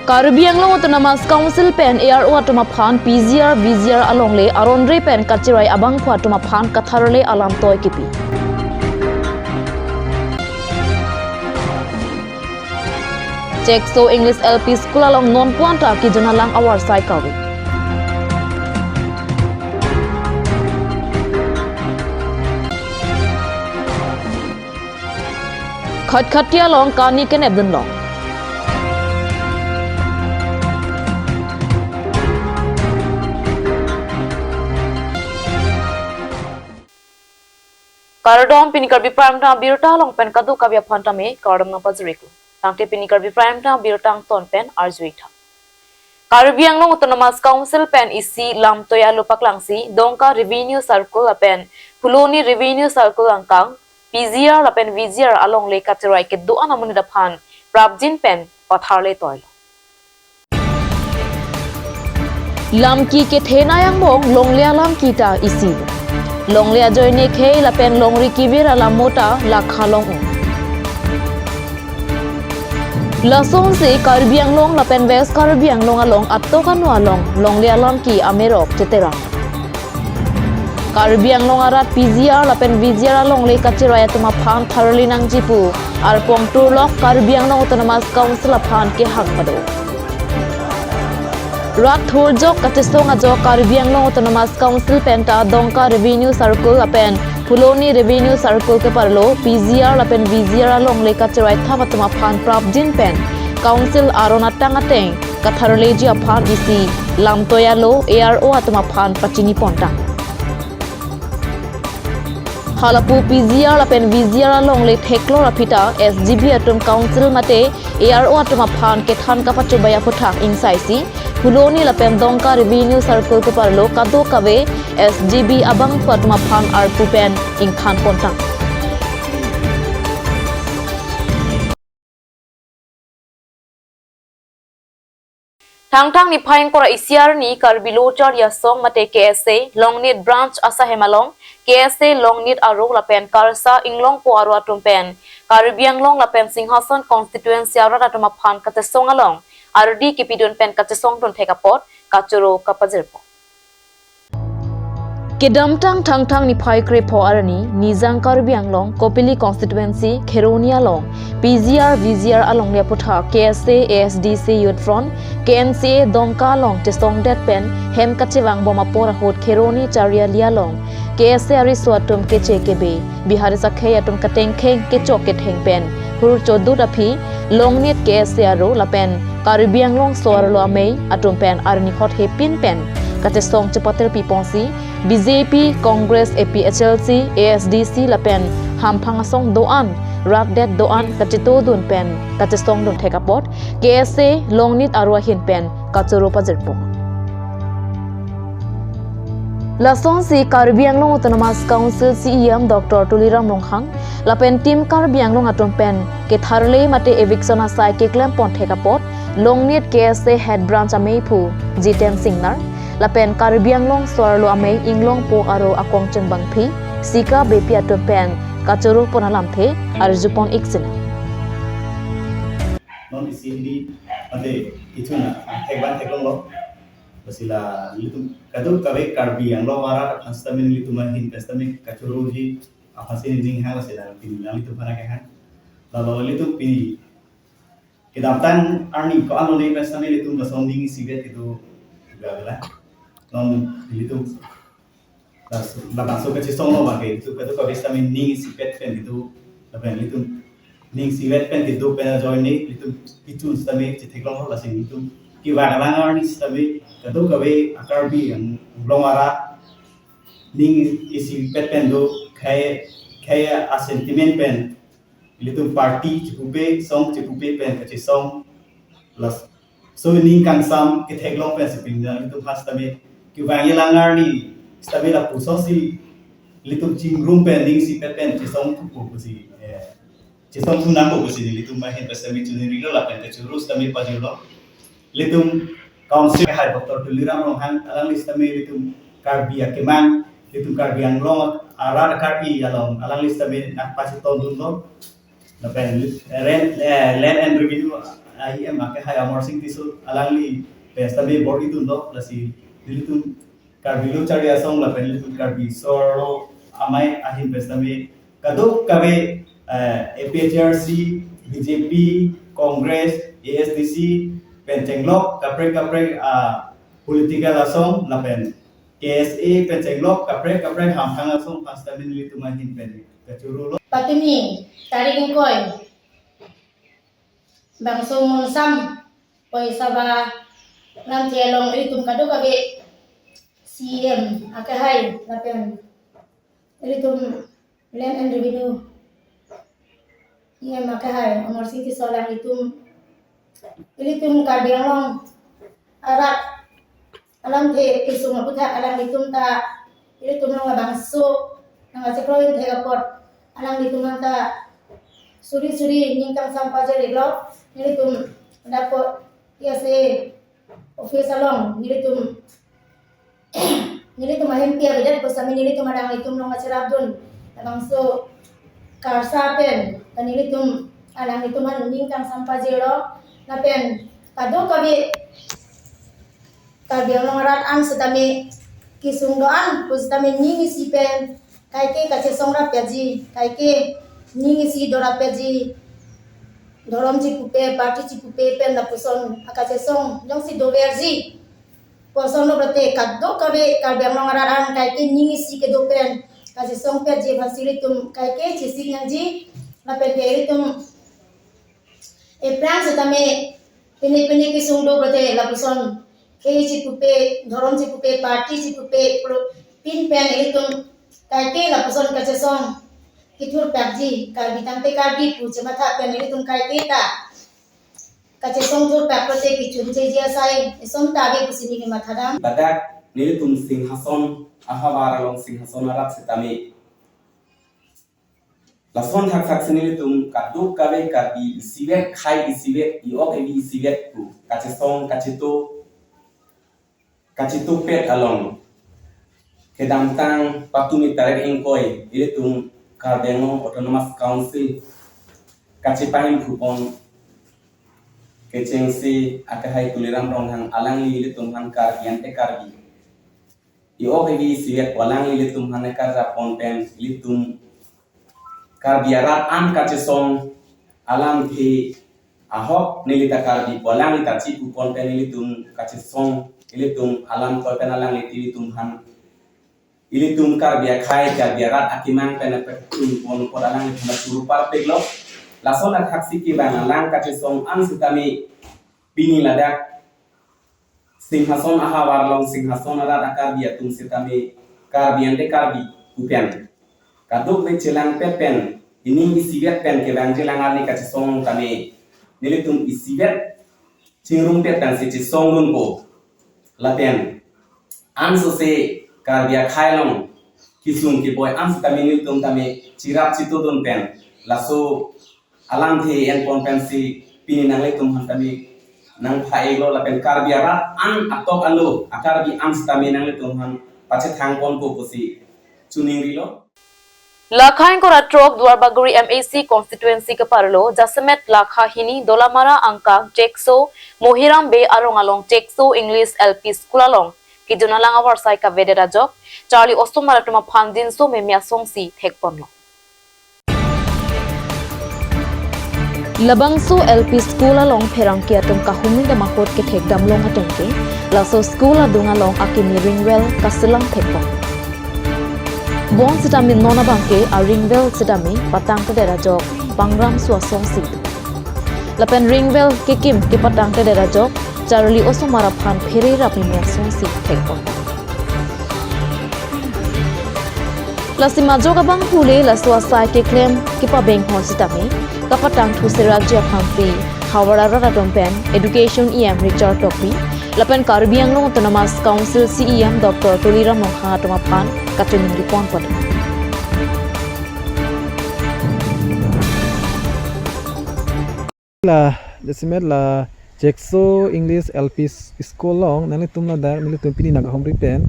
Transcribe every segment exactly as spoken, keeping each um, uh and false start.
Karbi Anglong Autonomous Council pen A R O atum aphan P G R, V G R alongle aron-re pen kachirai abangphu atum aphan katharle alam toi kipi. Chekso English L P School along non puan ta kejun alang avar sai kave. Khatkhati along kani kenep dunlong. Kardom, pini Karbi Prime Time abirta along pen kadokave aphan tame kardom nangpajir-iklo. Tangte pini Karbi Prime Time abirta angton pen arju-ik tha. Karbi Anglong Autonomous Council pen isi lamtoi alo paklangsi Dongka Revenue Circle lapen Phuloni Revenue Circle angkang P G R lapen V G R alongle kachirai kedo-an amonit aphan prapjin pen patharle toilo. Lamki kethenei angbong longle alamki ta isi. Longle ajoine khei lapen longri kevir alam mo ta lakha long-un. Lasonsi Karbi Anglong lapen West Karbi Anglong along atok anu along longle alamki amerok cheterang. Karbi Anglong arat P G R lapen V G R alongle kachirai atum aphan tharle nangji pu arpong turlok Karbi Anglong Autonomous Council aphan kehang pado. Rat thurjok kachesong ajok Karbi Anglong Autonomous Council pen ta Dongka Revenue Circle lapen Phuloni Revenue Circle keparlo P G R lapen V G R alongle kachirai thap atum aphan prapjin pen Council aron atang ateng katharleji aphan isi lamtoi alo A R O atum aphan pachini pontang. Halapu P G R lapen V G R alongle theklong aphi ta S G B atum Council mate A R O atum aphan kethan kapachobei aphuthak ingsaisi Phuloni lapen Dongka Revenue Circle keparlo kadokave S G B abangphu atum aphan arpu pen ingthan pontang. Thangthang niphai ingkoi ra isi arni Karbi Lo Charli Asong mate K S A Longnit Branch asahem along K S A Longnit aro lapen Karsa Inglongpo aro atum pen Karbi Anglong lapen Singhason Constituency arat atum aphan kachesong along ardi kipidun pen kachesongdun thek apot kachoro kapajirpo. Kedamtang Thangthang niphai krepho arni Nijang Karbi Anglong Kopili Constituency Kheroni along P G R V G R alongle aphuthak K S A, A S D C, Youth Front, K N C A Dongka along chesongdet pen hem kachevang bom apor ahut Kheroni Chariali along K S A ariso atum keche kebe, Bihari sakhei atum katengkheng kechok ketheng pen hur chodut aphi Longnit K S A aro lapen Karbi Anglong so-arlo amei atum pen arni hot hepin pen kachesong chepaterpi ponsi B J P, Congress, A P H L C, A S D C lapen hamphang asong do-an, rat det do-an kachetodun pen kachesongdun thek apot K S A Longnit aro ahin pen kachoro pajirpo. Lasonsi Karbi Anglong Autonomous Council C E M Doctor Tuliram Ronghang lapen Team Karbi Anglong atum pen ketharle mate eviction asai keklem pon thek apot Longnit K S A Head Branch ameiphu Jiten Singnar lapen Karbi Anglong so-arlo amei Inglongpo aro akongcheng bangphi Sika Beypi atum pen kachoro pon alamthe arju pon-ik sinang. Non isi hini ante ichuna thekban theklonglo. Lasi la nelitum kadokave Karbi Anglong arat aphan sitame nelitum ahin pen sitame kachoroji aphansi ning hang, lasi la pini nanglitum aphan kehang. Lalo nelitum pini kedamtang arni ko-an lo ne pen sitame nelitum lason ning isivet kedo gagla. Non nelitum las-, labangso kachesong lo abang ke, itum kadokave sitame ning isipet pen kedo, lapen itum ning isivet pen kedo pen ajoine itum itum sitame chetheklonglo, lasi itum kevang alang arni sitame kadokave a-Karbi Anglong arat ning isipet pen do khei, khei a-sentiment pen ilitum party chepupe, song chepupe pen kachesong, laso aning kangsam ketheklong pen si pini nanglitum aphan sitame kevang alang arni sitame lapuson si ilitum chingrum pen ning isipet pen chesong thupo pusi, eh, chesong thu nangpo pusi nelitum ahin pen sitame choningri lo lapen kachoro sitame pajirlo. Ilitum Council Head Doctor Tuliram Ronghang alangli sitame ilitum Karbi akemang, ilitum Karbi Anglong arat Karbi along alangli sitame nangpachetongdunlo. Lapen rent, eh, Land and Revenue, ah, E M akehai Amarsing Tisso alangli pen sitame bor-idun do, lasi nelitum Karbi Lo Charli Asong lapen nelitum Karbi Sorlo Amei ahin pen sitame kadokave, eh, A P H L C, B J P, Congress, A S D C pen chenglok kaprek kaprek, ah, political asong lapen K S A pen chenglok kaprek kaprek hamphang asong pen sitame nelitum ahin pen kachoro lo. Patumi tarik ingkoi, bangso Monsam Poisa Ba lamthe along ilitum kadokave C E M akehai lapen ilitum Land and Revenue E M akehai Amarsing Tisso alanglitum, ilitum Karbi Anglong arat alamthe kesung aputhak alanglitum ta ilitum along labangso nangkachekroin thek apot alanglitum ta suri suri ning kangsam pajir-iklo. Nelitum dapo K S A office along nelitum nelitum ahemphi avedet pu sitame nelitum alanglitum along kacherapdun labangso karsa pen ta nelitum alanglitum aphan ning kangsam pajirlo. Lapen kadokave Karbi Anglong arat an sitame kesung do-an pu sitame ning isi pen kaike kachesong rapji, kaike ning isi dorapji, dhorom chipupe, party chipupe pen lapuson akachesong jongsi doverji pu ason lo pulote kadokave Karbi Anglong arat an kaike ning isi kedo pen kachesong petji aphansi ilitum kaike chesik nangji. Lapen ke ilitum ephrang sitame pine pine kesung do pulote lapuson khei chipupe, dhorom chipupe, party chipupe, pro-, pin pen ilitum kaike lapuson kachesong kethur pakji, Karbi tangte Karbi pu chematha pen ilitum kaike ta kachesong thur pak pulote kechun cheji asai eson ta ave pusi neli mathadam. Ladak nelitum Singhason ahavar along Singhason arat sitame lason thakthak si nelitum kadokave Karbi isivet, khei isivet, i-ok ivi isivet pu kachesong, kacheto, kacheto pet along kedamtang patumi tarik ingkoi ilitum Karbi Anglong Autonomous Council kachepahemphu pon kechengsi akehai Tuliram Ronghang alangli ilitum aphan Karbi ante Karbi i-ok ivi isivet pu alangli ilitum aphan ekarjap pon pen ilitum Karbi arat an kachesong alamthe ahok neli ta Karbi pu alangli ta chipu pon pen ilitum kachesong ilitum alam toi pen alangli ilitum aphan ilitum Karbi akhei Karbi arat akemang pen apek tun pon pon alanglitum aphan churu parpiklo. Lason athak si kevang alang kachesong an sitame pini ladak Singhason ahavar along Singhason arat a-Karbi atum sitame Karbi ante Karbi pu pen kadokave chelang pet pen ining isivet pen kevangji alang arni kachesong tame nelitum isivet chingrum pet pensi chesongdunpo. Lapen ansose Karbi akhei along kesung keboi an sitame nelitum tame cherap chetodun pen laso alamthe en pon pensi pini nanglitum aphan tame nangpha-iklo lapen Karbi arat an atok alo a-Karbi an sitame nanglitum aphan pachethang ponpo pusi choningrilo. Lakha ingkoi ra throk Duarbagori M A C constituency keparlo jasemet lakha hini Dolamara angkang Chekso Mohiram Bey arong along Chekso English L P School along kejun alang avarsai kavedet ajok Charli Osomar atum aphan jinso meme asongsi thekponlo. Labangso L P School along pherangke atum kahumri dam ahut kethekdam long ateng ke, laso school adung along akimi ring well kaselam thekpon. Bonsitame non abangke a-ring well sitame patangtedet ajok Pangram Suasong si. Lapen ring well kekim kepatangtedet ajok Charli Osomar aphan phererap meme asongsi thekpon. Lasi majok abang hule laso asai keklem kepabenghor sitame kapatangthu serakji aphansi havar arat atum pen Education E M Richard Tokbi lapen Karbi Anglong Autonomous Council C E M Doctor Tuliram Ronghang atum aphan kachiningri ponpo. La jasemet la Chekso English L P s-, School along nanglitum ladak nelitum pini nangkahumri pen,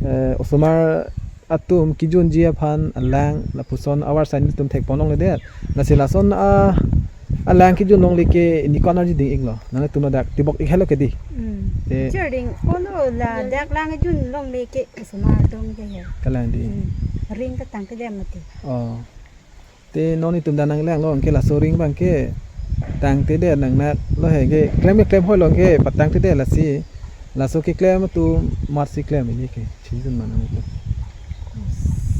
eh, osomar atum kejunji aphan alang lapuson avar sign atum thekpon longledet. Lasi lason a alang kejun longle ke neli ko-an arjuding iklo. Nangtum ladak tibok ik helo kedi. Hmm. Eh. Cherding, kolo ladak lang kejun longle ke osomar atum ke he. Kalang di. Hmm. Ring ketang ke dia mati. Oh. Te non itum dan nanglang long ke laso ring abang ke tangtedet nang nak lo he ke klem ke klem hoi long ke patangtedet lasi laso keklem atum mat si klem ili ke season manang itu.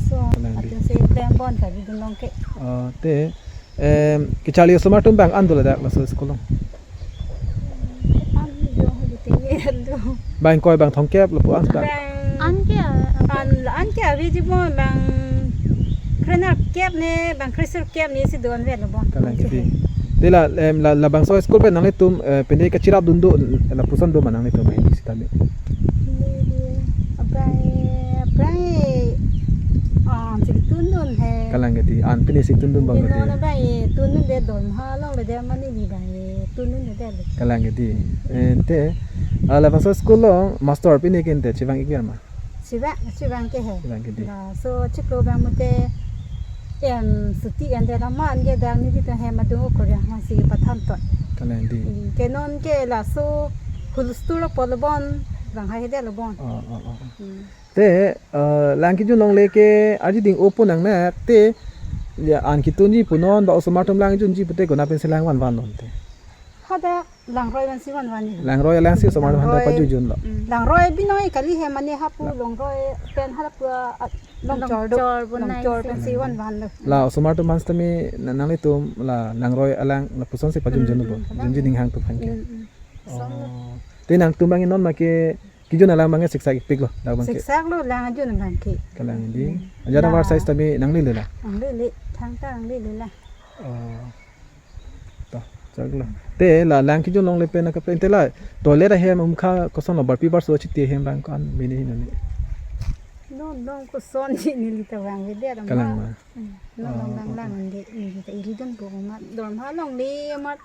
So, kalang di. Atum si klem bon kali dun long ke. Oh, te, em, kacharli osomar atum bang an do ladak laso school along. An do, hedi tenge do. Bang ingkoi bang thomkep lapu an ta. Bang an ke, an, an ke avi ji bon bang krenerkep ne, bang kresirkep ne si do an vet lo bon. Kalang kedi. Te la, em, la, labangso school pen nanglitum, eh, pine kachirap dun do, lapuson do ma nanglitum, eh, sitame. Abang, abang, ah, si tun dun he. Kalang kedi. An pine si tun dun bang kedi. Nona bang, eh, tun dun de don ha long le de mani di bang, eh, tun dun de de. Kalang kedi. Eh, te, ah, labangso school along master pine ke ante chevang ik biar ma. Chevang, chevang ke he. Chevang kedi. Laso chiklo bang mate em suti ante rama an ke dang ni di ta he madung ko ya ma si pathan to. Kalang di. Hmm, ke non ke laso hul stur lo polo bon, bang hai de lo bon. Oh, oh, oh. Hmm. Te, eh, lang kejun longle ke arjuding opo nang nak te ya an ketunji punon ba osomar atum lang junji pute kona pen si lang vanvan non te. Hadak langroi pen si vanvan ni. Langroi alang si osomar atum han ta langroi pajujun lo. Mm. Langroi binong kali he mane hapu, la, langroi pen hapu, ah, longchor do. Longchor bonai longchor si pen si vanvan lo. La osomar atum aphan sitame na-, nanglitum la langroi alang lapuson si pajujun lo. Mm, mm, junji ning hang atum aphan ke. Mm, mm. Son lo. Oh. Te nangtum bang non ma ke kejun alang bang ke siksak ikpik lo, dak bang ke. Siksak lo lang kejun bang ke. Kalang di. Hmm. Ajat la avar sign sitame nanglele la. Nanglele, thangta nanglele la. Oh. To, chak lo. Te la lang kejun longle pen nangkaplang te la toilet ahem umkha koson lo barpi barso chiti ahem bang ko-an mene hin ani. Non non koson ji neli ta vang ve de. Kalang ma. Hmm. Non non, oh, bang, oh, lang, oh, de neli ta iri dun bu ma. Dor ma longle ma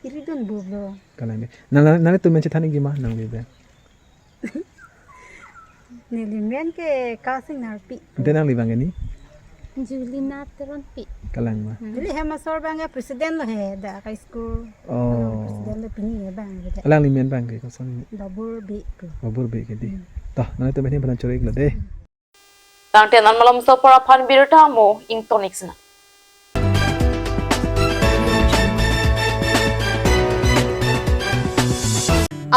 iri dun bu lo. Kalang di. Nang, nang, nangtum men chethan ikji ma nang ve be. Neli men ke Kasing Narpi. Ante nangli bang ke ni? Julina Teronpi. Kalang ma. Hmm. Neli hem asor bang ke president lo he, dak school. Oh. President lo pini ke bang ke. Alangli men bang ke koson? Babur Bey pu. Babur Bey ke di. Hmm. To, nangtum men pernah curi lo de. Tangte non malomso apor aphan birta mo ingtonik sina.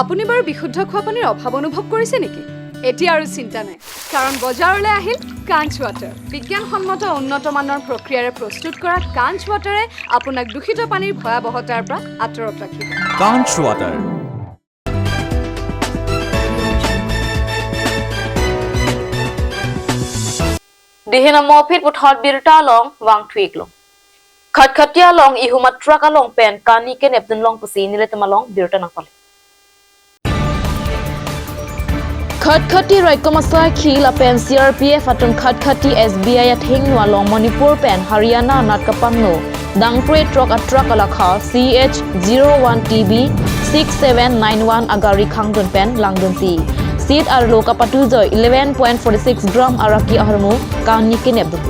আপুনি বাৰু বিশুদ্ধ খোৱা পানীৰ অভাৱ অনুভৱ কৰিছে নেকি? এতিয়া আৰু চিন্তা নাই, কাৰণ বজাৰলৈ আহিল কাঞ্চ ৱাটাৰ। বিজ্ঞানসন্মত উন্নত মানৰ প্ৰক্ৰিয়াৰে প্ৰস্তুত কৰা কাঞ্চ ৱাটাৰে আপোনাক দূষিত পানীৰ ভয়াৱহতাৰ পৰা আঁতৰত ৰাখিব। কাঞ্চ water. Dihin amo aphi puthot birta along vangthu iklo. Khatkhati along ihum a-truck along pen kani kenepdun long pusi nelitum along birta nangpale. Khatkhati raikom asaikhi lapen C R P F atum Khatkhati S B I athengno along Manipur pen Haryana anat kapangno dangpre truck a-truck alakha C H zero one T B six seven nine one agari khangdun pen langdunsi seat arlo kapatujoi eleven point four six gram araki ahormu kani kenepdun.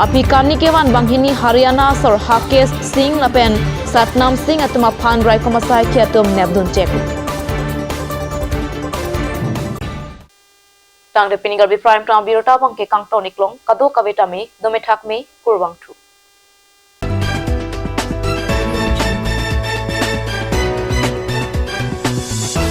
Aphi kani kevan banghini Haryana asor Hakesh Singh lapen Satnam Singh atum aphan raikom asaikhi atum nepdun chek. Tangte pini Karbi Prime Time birta abang ke kangton iklong, kadokave tame dome thakme, kurvangthu.